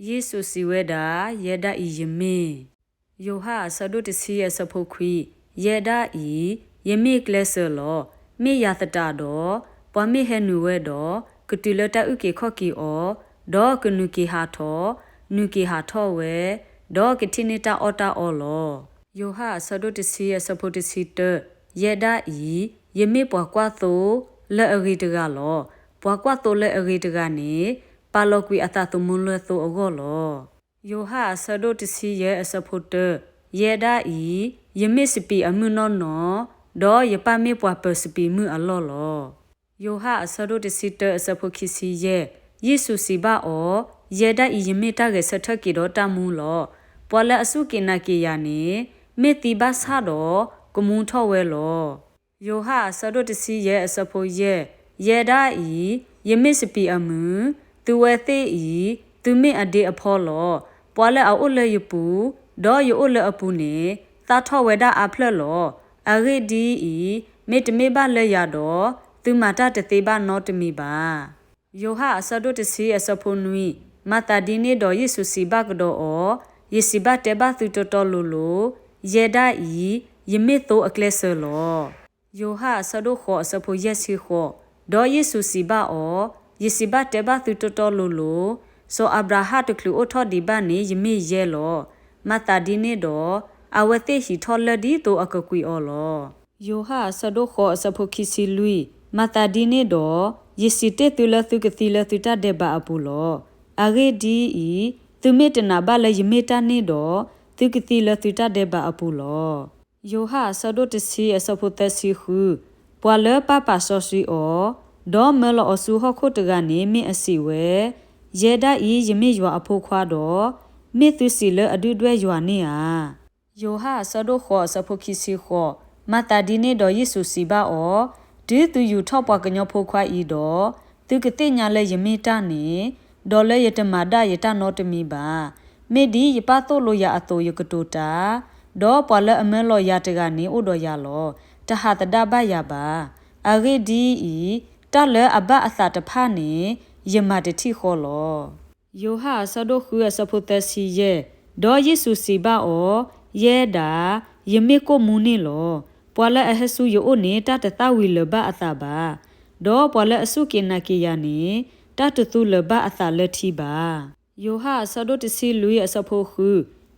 ယ့ၣ်ၡူးစံးဝဲဒၣ်, ယဲဒၣ်အံၤယမ့ၢ် ယိၤဟၣ်အဆၢဒိၣ်တဆံအဆၢဖိခွံ, ယဲဒၣ်အံၤ, ယမ့ၢ်ကျဲစၢၤလီၤ. မ့ၢ်ယၤသတးဒီး, ပှၤမ့ၢ်ဟဲနုာ်ဝဲဒီး, ကတုၤလၢတၢ်အုၣ်က့ၤခီၣ်က့ၤအီၤ, ဒီးကနုာ်က့ၤဟးထီၣ်, နုာ်က့ၤဟးထီၣ်ဝဲ, ဒီးကထံၣ်န့ၢ်တၢ်အီၣ်တၢ်အီလီၤ. ယိၤဟၣ်အဆၢဒိၣ်တဆံအဆၢဖိတဆံတၢ, ယဲဒၣ်အံၤ, ယမ့ၢ်ပှၤကွၢ်သိလၢအဂ့ၤတဂၤလီၤ. ပှၤကွၢ်သိလၢအဂ့ၤတဂၤန့ၣ်, ပာ်လီၤကွံာ်အသးသမူလၢသိအဂီၢ်လီၤ. ယိၤဟၣ်အဆၢဒိၣ်တဆံယဲၢ်အဆၢဖိတၢ, ယဲဒၣ်အံၤ, ယမ့ၢ်စပံးအမုၢ်နီၢ်နီၢ်, ဒီးယပၢ်မ့ၢ်ပှၤပၢၤစပံးမုၢ်အလီၢ်လီၤ. ယိၤဟၣ်အဆၢဒိၣ်တဆံတၢအဆၢဖိခံဆံယဲၢ်, ယ့ၣ်ၡူးစံးဘၣ်အီၤ, ယဲဒၣ်အံၤယမ့ၢ်တၢ်ဂဲၤဆၢထၢၣ်က့ၤဒီးတၢ်မူလီၤ. ပှၤလၢအစူၢ်က့ၤနာ်က့ၤယၤန့ၣ်, မ့ၢ်သံဘၣ်ဆၣ်ဒီး, ကမူထီၣ်ဝဲလီၤ. ယိၤဟၣ်အဆၢဒိၣ်တဆံယဲၢ်အဆၢဖိယဲၢ်, ယဲဒၣ်အံၤ, ယမ့ၢ်စပံးအမုၢ်, သုဝဲသ့ၣ်အံၤ, သုမ့ၢ်အဒ့အဖီလီၤ. ပှၤလၢအအိၣ်လၢယပူၤ, ဒီးယအိၣ်လၢအပူၤန့ၣ်, သၣ်ထီၣ်ဝဲဒၣ်အါဖျၢၣ်လီၤ. အဂ့ၢ်ဒ်အံၤ, မ့တမ့ၢ်ဘၣ်လၢယၤဒီး, သုမၤတၢ်တသ့ဘၣ်နီတမံၤဘၣ်. ယိၤဟၣ်အဆၢဒိၣ်တဆံအဆၢဖိနွံ, မၤသးဒ်န့ၣ်ဒီးယ့ၣ်ၡူးစံးဘၣ်ကဒီးအီၤ, ယစံးဘၣ်တဲဘၣ်သုတီတီလိၤလိၤ, ယဲဒၣ်အံၤ, ယမ့ၢ်သိအကျဲစၢၤလီၤ. ယိၤဟၣ်အဆၢဒိၣ်ဃိးအဆၢဖိယဲၢ်ဆံဃိး, ဒီးယ့ၣ်ၡူးစံးဘၣ်အီၤ, ယစံးဘၣ်တဲဘၣ်သုတီတီလိၤလိၤ, စီၤအၤဘြၤဟၣ်တချုးအိၣ်ထီၣ်ဒံးဘၣ်န့ၣ် ယမ့ၢ်ယဲလီၤ. မၤသးဒ်န့ၣ်ဒီး, အဝဲသ့ၣ်ဟံးထီၣ်လၢဒ်သိးအကကွံာ်အီၤလီၤ. ယိၤဟၣ်အဆၢဒိၣ်ဃိးအဆၢဖိခံဆံလွံၢ်, မၤသးဒ်န့ၣ်ဒီး, ယစံးတ့ၢ်သုလၢသုကသံလၢသုတၢ်ဒဲးဘးအပူၤလီၤ. အဂ့ၢ်ဒ်အံၤ, သုမ့ၢ်တနာ်ဘၣ်လၢယမ့ၢ်တၢ်န့ၣ်ဒီး, သုကသံလၢသုတၢ်ဒဲးဘးအပူၤလီၤ. ယိၤဟၣ်အဆၢဒိၣ်တဆံအဆၢဖိသၢဆံဃု, ပှၤလၢပၢ်ပာ်စီဆှံအီၤ, ဒီးမၢလီၤအီၤဆူဟီၣ်ခိၣ်တဂၤန့ၣ်မ့ၢ်အစံးဝဲ, ယဲဒၣ်အံၤယမ့ၢ်ယွၤအဖိခွါဒီး, မ့ၢ်သုစံးလၢအဒုၣ်ဒွဲၣ်ယွၤန့ၣ်ဧါ. ယိၤဟၣ်အဆၢဒိၣ်ဃိးအဆၢဖိခံဆံဃိး, မၤသးဒ်န့ၣ်ဒီးယ့ၣ်ၡူးစံးဘၣ်အီၤ, တုၤသုယူာ်ထီၣ်ပှၤကညီဖိခွါအံၤဒီး, သုကသ့ၣ်ညါလၢယမ့ၢ်တၢ်န့ၣ်, ဒီးလၢယတမၤဒၣ်ယတၢ်နီတမံၤဘၣ်. မ့ၢ်ဒ်ယပၢ်သိၣ်လိယၤအသိးယကတိၤတၢ်, ဒီးပှၤလၢအမၢလီၤယၤတဂၤန့ၣ်အိၣ်ဒီးယၤလီၤ. တဟးသဒၣ်ဘၣ်ယၤဘၣ်. အဂ့ၢ်ဒ်အံၤ, တၢ်လၢအဘၣ်အသးတဖၣ်န့ၣ်, ယမၤတထံၣ်ဃီလီၤ. ယိၤဟၣ်အဆၢဒိၣ်ဃုအဆၢဖိသၢဆံယဲၢ်, ဒီးယ့ၣ်ၡူးစံးဘၣ်အီၤ, ယဲဒၣ်, ယမ့ၢ်ကိၣ်မူန့ၣ်လီၤ. ပှၤလၢအဟဲဆူယအိၣ်န့ၣ် တၢ်တသၣ်ဝံၤလၢၤဘၣ်အသးဘၣ်. ဒီးပှၤလၢအစူၢ်က့ၤနာ်က့ၤယၤန့ၣ်, တၢ်တသူလၢၤဘၣ်အသးလၢထံဘၣ်. ယိၤဟၣ်အဆၢဒိၣ်တဆံလွံၢ်အဆၢဖိဃု,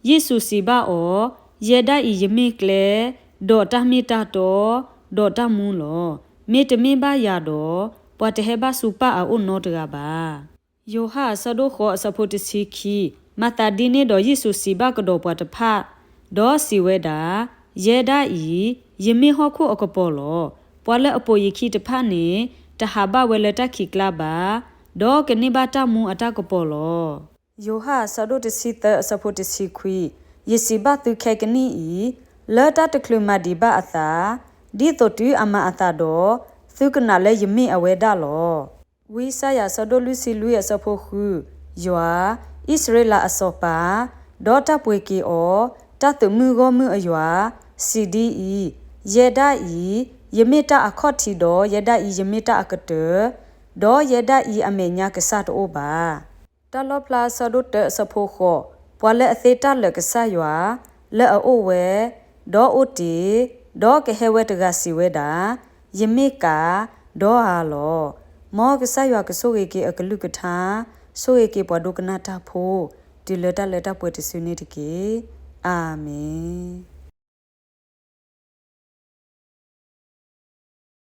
ယ့ၣ်ၡူးစံးဘၣ်အီၤ, ယဲဒၣ်အံၤယမ့ၢ်ကျဲ, ဒီးတၢ်မ့ၢ်တၢ်တီ, ဒီးတၢ်မူလီၤ. မ့တမ့ၢ်ဘၣ်ယၤဒီး, ပှၤတဟဲဘၣ်ဆူပၢ်အအိၣ်နီတဂၤဘၣ်. ယိၤဟၣ်အဆၢဒိၣ်ဃိးအဆၢဖိတဆံခံ, မၤသးဒ်န့ၣ်ဒီးယ့ၣ်ၡူးစံးဘၣ်ကဒီးပှၤတဖၣ်, ဒီးစံးဝဲဒၣ်, ယဲဒၣ်အံၤ, ယမ့ၢ်ဟီၣ်ခိၣ်အကပီၤလီၤ. ပှၤလၢအပိာ်ယခံတဖၣ်န့ၣ်, တဟးဘၣ်ဝဲလၢတၢ်ခံးကျါဘၣ်, ဒီးကန့ၢ်ဘၣ်တၢ်မူအတၢ်ကပီၤလီၤ. ယိၤဟၣ်အဆၢဒိၣ်တဆံသၢအဆၢဖိတဆံခွံ, ယစံးဘၣ်သုခဲကနံၣ်အံၤ, လၢတၢ်တချုးမၤဒံးဘၣ်အသး, ဒ်သိးတုၤအမၤအသးဒီး, သုကနာ်လၢယမ့ၢ်အဝဲဒၣ်လီၤ. ဝံယၡါယၤအဆၢဒိၣ်လွံၢ်ဆံလွံၢ်အဆၢဖိဃု, ယွၤ, အံၣ်စရ့လးအစီၤပၤ, ဒီးတၢ်ပှ့ၤက့ၤအီၤ, တၢ်သုးမုၢ်ဂီၢ်မုၢ်အယွၤ, စံးဒ်အံၤ, ယဲဒၣ်အံၤ, ယမ့ၢ်တၢ်အခီၣ်ထံးဒီး ယဲဒၣ်အံၤယမ့ၢ်တၢ်အကတၢၢ်, ဒီးယဲဒၣ်အံၤအမဲာ်ညါကစၢ်တအိၣ်ဘၣ်. တၢ်လီၣ်ဖျါအဆၢဒိၣ်တၢအဆၢဖိဃိး, ပှၤလၢအသ့တၢ်လၢာ်ကစၢ်ယွၤ, လၢအအိၣ်ဝဲ, ဒီးအိၣ်တ့ၢ်, ဒီးကဟဲဝဲတဂၤစံးဝဲဒၣ်, ယမ့ၢ်ကး, ဒီးဧါလီၤ. မ်ကစၢ်ယွၤကဆိၣ်ဂ့ၤက့ၤအကလုၢ်ကထါ, ဆိၣ်ဂ့ၤက့ၤပှၤဒိကနၣ်တၢ်ဖိ, တုၤလၢတၢ်လၢတၢ်ပှဲၤတစုန့ၣ်တက့ၢ်. အၤမ့ၣ်.